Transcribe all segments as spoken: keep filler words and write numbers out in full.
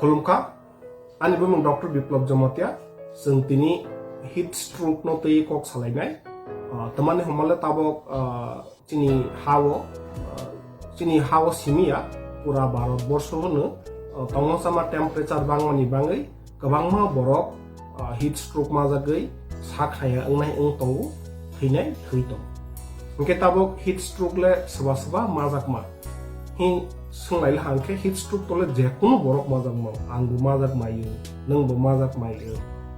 Khulumkha, ani bumung Doctor Biplab Jamatia, chwng tini heat stroke no twi kok salainai. Ah, tamani hwnmale tabok, ah, chini hao, ah, chini hao simiya pura Bharat borsho hwno, ah, tongma chama temperature bangmani bangwi kwbangma borok, ah, heat stroke majagwi sak haya wngnai wng tongo, thwinai thwi tongo. Hwnkhe tabok heat stroke le swba swba majakma. Hin swnglai le hang khe heat stroke tole je kunu borok majak mano, ang bo majak maio, nwng bo majak maio.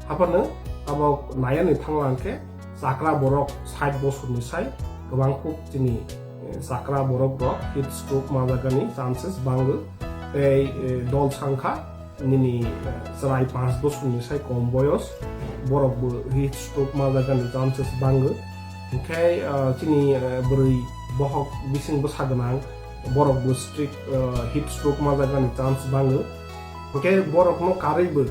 Haphano abo nayani thangla hang khe chakra borok sait bosorni sai kwbang kuk chini, eh, chakra borok rok heat stroke majagani chances bango. Tei, eh, dol sangkha nini, eh, chwrai panch bosorni sai kom boyos borok bo heat stroke majagani chances bango. Hwnkhe, eh, chini, eh, bwrwi bohok bising bwsa gwnang borok bo strict, eh, heat stroke majagani chance bango. Hwnkhe borokno karwi bo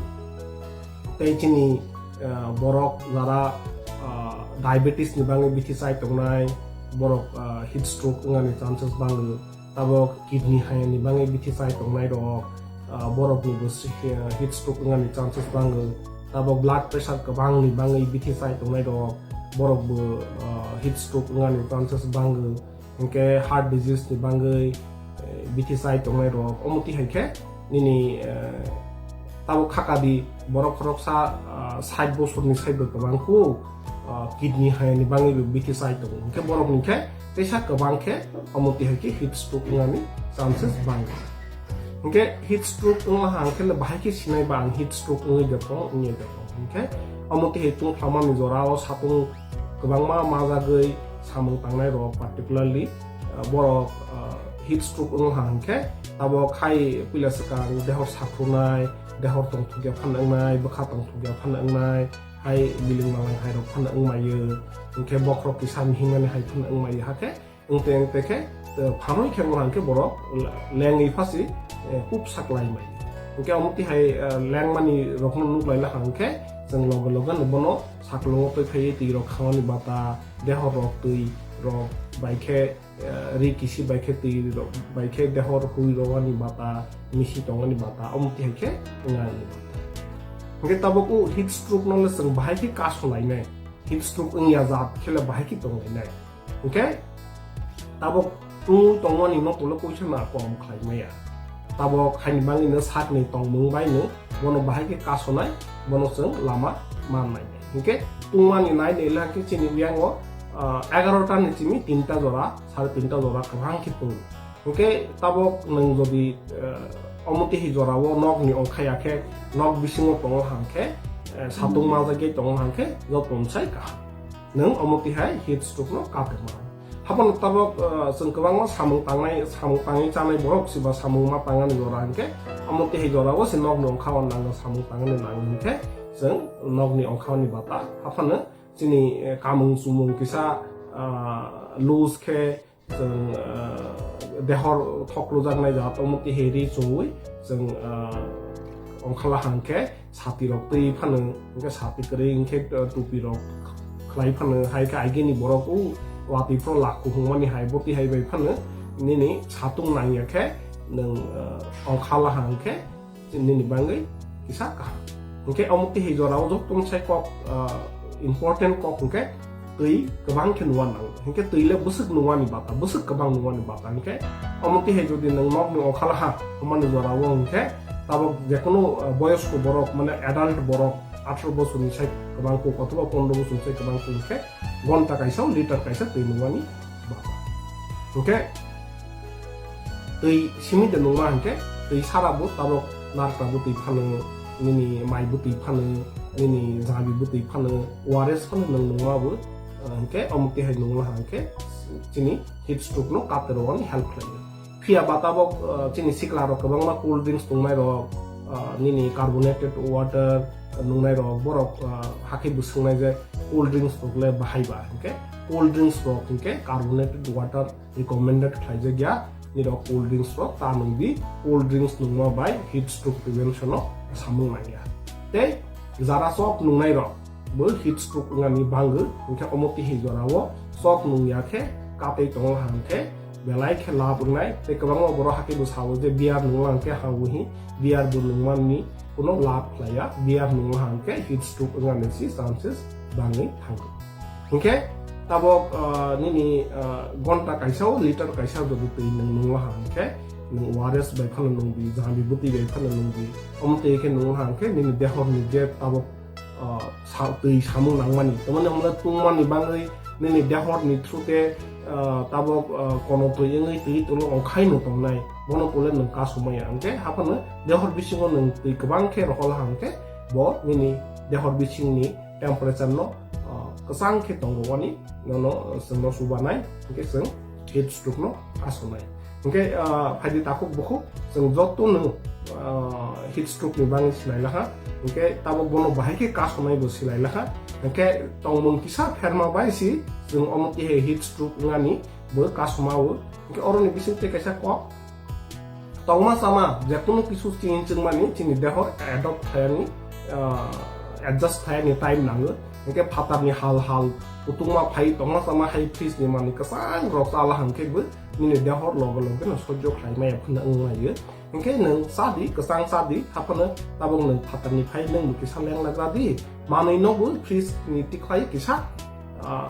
tei chini, eh, borok jara, eh, diabetes ni bangwi bithi chai tongnai borok, eh, heat stroke wngani chances bango. Tabok kidney hayani bangwi bithi chai tongnai rok, ah, borok ni bo si-, ah, heat stroke wngani chances bango. Tabok blood pressure kwbang ni bangwi bithi chai tongnai rok, borok bo, ah, heat stroke wngani chances bango. Hwnkhe heart disease ni bangwi, eh, bithi chai tongnai rok. Omo twi hai khe nini, eh, tabok khaka di borok khoroksa, ah, sait bosorni sait bo kwbang kuk, ah, kidney hayani bangwi bo bithi chai tongo. Hwnkhe borok ni khe teisa kwbang khe omo twi hai khe heat stroke wngani chances bango. Hwnkhe heat stroke wngla hang khe le bahai khe sinai ba ang heat stroke wngwi de tong, wngwi de tong. Hwnkhe omo twi hai tong phamani jora o satung kwbangma majagwi samung tangnai rok particularly, ah, borok, ah, heat stroke wngla hang khe abo khai puila swkang dehor sakrunai, dehor tongthokya phano wngnai, bwkha tongthokya phano wngnai, hai biling malang hai rok phano wngmaiyo, hwnkhe bokhorok kisa mihimani hai phano wngmaiyo, hakhe wngte wngte khe, eh, phanwi khe wngkha hwnkhe borok lengwi phasi, eh, kuk saklai mai. Hwnkhe omo tihai, eh, lengmani rokno nuklai la hwnkhe chwng loge loge no bono saklongo twi phaiwi twi rok khamani bata, dehor rok twi rok bai khe, eh, ri kisi bai khe twi rok bai khe dehor hui rogani bata, misi tongani bata, omo tihai khe wngnani bata. Hwnkhe tabuk o heat stroke no le chwng bahai khe kasolainai, heat stroke wngya jat khe le bahai khe tonglainai. Hwnkhe tabuk tungwi tongmani no tole koisa na kom khlai maya. Tabuk haini bangwi no sakni tongmung bai no bono bahai khe kasonai, bono chwng lama mannai. Hwnkhe tungmani nai nai le hwnkhe chini uyango, ah, egarota ni simi tinta jora, sare tinta jora kwbang khe tung. Hwnkhe tabuk nwng jodi, ah, omo tihai jora o nok ni ongkha ya khe, nok bisingo tongo hang khe, eh, satung majagwi tongo hang khe joto sai kaham. Nwng omo tihai heat stroke no kaprwma. Haphano tabok, ah, chwng kwbangma samung tangnai, samung tangwi chanai borok se ba samung ma tangani jora hinkhe, omo tihai jora o se nokni ongkha o nango samung tangani nango hinkhe, chwng nokni ongkha ni bata haphano chini, eh, kamung chumung kisa, ah, loose khe, chwng, ah, dehor thoklujaknai jat omo tihai ri chumui chwng, ah, ongkhala hang khe sati rok twi phano, hinkhe sati kwrwi hinkhe, ah, tupi rok khlai phano, hai khe agini borok o watwi phro lakhu hwngmani hai boti hai bai phano nini satung nangya khe nwng, ah, ongkhala hang khe nini bangwi kisa kaham. Hinkhe omo tihai jora o joto sai kok, ah, important kok hinkhe twi kwbang khe nuwa nango. Hinkhe twi le bwswk nuwani bata, bwswk kwbang nuwani bata hinkhe omo tihai jodi nwng nokni ongkhala ha hwnmani jora o hinkhe tabok jekono, ah, boyosko borok mane adult borok atharo bosorni sai kwbang kuk othoba pondro bosorni sai kwbang kuk hinkhe gonta kaisa o liter kaisa twi nungmani bata. Hinkhe twi simi de nungma hinkhe twi sara bo tabok narwkra bo twi phano, nini mai bo twi phano, nini jabi bo twi phano, O R S phano nwng nungma bo, ah, hinkhe omo tihai nungma hinkhe chini heat stroke no katrwani help khlaio. Phiya ba tabok, ah, chini sikla rok kwbangma cold drinks tongnai rok, ah, nini carbonated water, ah, nungnai rok, borok, ah, hakhe bwswngnai je cold drinks rok le bahai ba hinkhe cold drinks rok hinkhe carbonated water recommended khlaijak ya, nirok cold drinks rok ta nung di, cold drinks nungma bai heat stroke prevention o samung nangya. Tei jara chok nungnai rok bo heat stroke wngani bangwi, hinkhe omo tihai jora o chok nungya khe katwi tongo hang khe, belai khe lab wngnai. Tei kwbangma borok hakhe bo sao je beer nungla hwnkhe hao hi, beer bo nungmani kuno lab khlaiya, beer nungla hwnkhe heat stroke wngnani si chances bangwi thango. Hwnkhe tabok, ah, nini, ah, gonta kaisa o liter kaisa jodi twi nwng nungla hwnkhe nwng O R S bai phano nungdi, jami bwtwi bai phano nungdi. Omo twi khe nungla hwnkhe nini dehorni je tabok ah, sa-, twi samung nangmani. Tamani hwnle tungmani bagwi nini dehorni through te, ah, tabok, ah, kono twi wngwi twi tolo ongkhaino tongnai. Bono pole nwng kasumaya hwnkhe haphano dehor bisingo nwng twi kwbang khe rohol ha hwnkhe bo nini dehor bisingni temperature no, ah, kwchang khe tongrwani nono, ah, chwngno chubanai hwnkhe chwng heat stroke no kasonai. Hwnkhe, ah, phaidi takhuk bukhuk chwng jotono, ah, heat stroke ni bagwi silai laha. Hwnkhe tabok bono bahai khe kasonai bo silai laha. Hwnkhe tongmung kisa pherma bai si chwng omo tihai heat stroke wngnani bo kasoma o. Hwnkhe oroni bising tei kaisa kok tongma chama jekunu kisu chini chwngmani chini dehor adopt khaiyani, ah, adjust khaiyani time nango. Hwnkhe phatarni hal hal kutungma phai tongma chama hai fridge ni manwi kwchang rok chala hwnkhe bo nini dehor loge loge no sojjo khlai maya phano wng laio. Hwnkhe nwng chadi, kwchang chadi, haphano tabok nwng phatarni phai nwng bo kisa leng lagra di. Manwi no bo fridge ni tikhlai kisa, ah,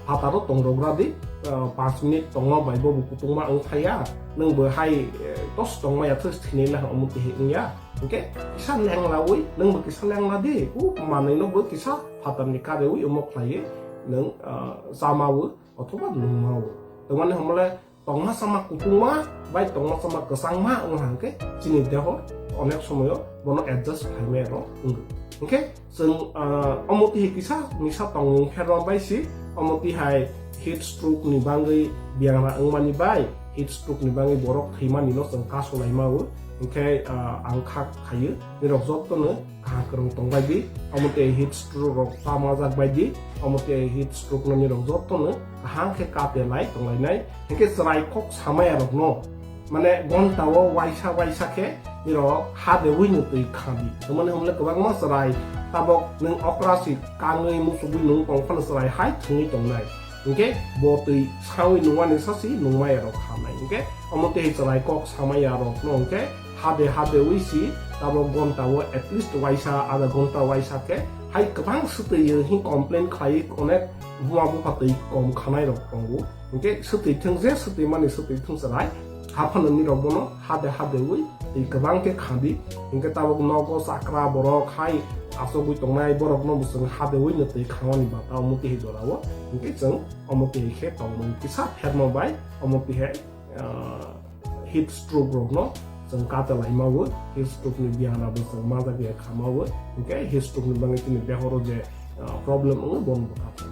phataro tong rogra di, ah, panch minute tongma bai bo bo kutungma wng phaiya. Nwng bo hai, eh, tos tongma ya thos thinai laha omo tihai wngya. Hwnkhe kisa leng lawi, nwng bo kisa leng la di. U manwi no bo kisa phatarni karewi omo khlaiwi nwng, ah, chamawo othoba nungmawo. Tamani hwnmale tongma chama kutungma bai tongma chama kwchangma wng hwnkhe chini deho onek somoyo bono adjust khlaimaya rok wngo. Hwnkhe chwng, ah, omo tihai kisa misa tongmung pherma bai si, omo tihai heat stroke ni bagwi biyangra wngmani bai, heat stroke ni bagwi borok thwimani no chwng kasolai mao. Hwnkhe, ah, ang kha khaio nirok jotono kaham kwrwng tongbai di, omo tei heat stroke rok ta majak bai di, omo tei heat stroke no nirok jotono kaham khe kate lai tonglainai. Hwnkhe chwrai kok samaya rokno, mane gonta o waisa waisa khe nirok ha dewi no twi kha di. Tamani hwnle kwbangma chwrai tabok nwng okra si kangwi musugwi nwng tong phano chwrai hai thwngwi tongnai. Hwnkhe bo twi sawi nungmani sasi nungmaya rok khamnai. Hwnkhe omo tei chwrai kok samaya rokno hwnkhe hade hade wi si tabok gonta o at least waisa, adha gonta waisa khe hai kwbang swtwi hi complain khlai onek buma bupha twi kom khanai rok tongo. Hwnkhe swtwi thwng je swtwi mani swtwi thwng chwrai haphano nirok bono hade hade wi twi kwbang khe khadi. Hwnkhe tabok nogo chakra borok hai achogwi tongnai borokno bo chwng hade wi no twi khamani bata omo twi hai jora o. Hwnkhe chwng omo twi khe tongmung kisa pherma bai omo twi hai, ah, heat stroke rokno chwng kata laima o, heat stroke ni biyang rok bo chwng majak ya khama o, hwnkhe heat stroke ni bagwi chini dehoro je, ah, problem wngo bono bo kata.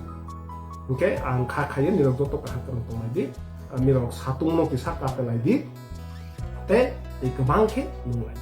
Hwnkhe ang kha khayo nirok joto kaham kwrwng tonglai di, ah, nirok satung no kisa kata lai di, tei tei kwbang khe nung lai.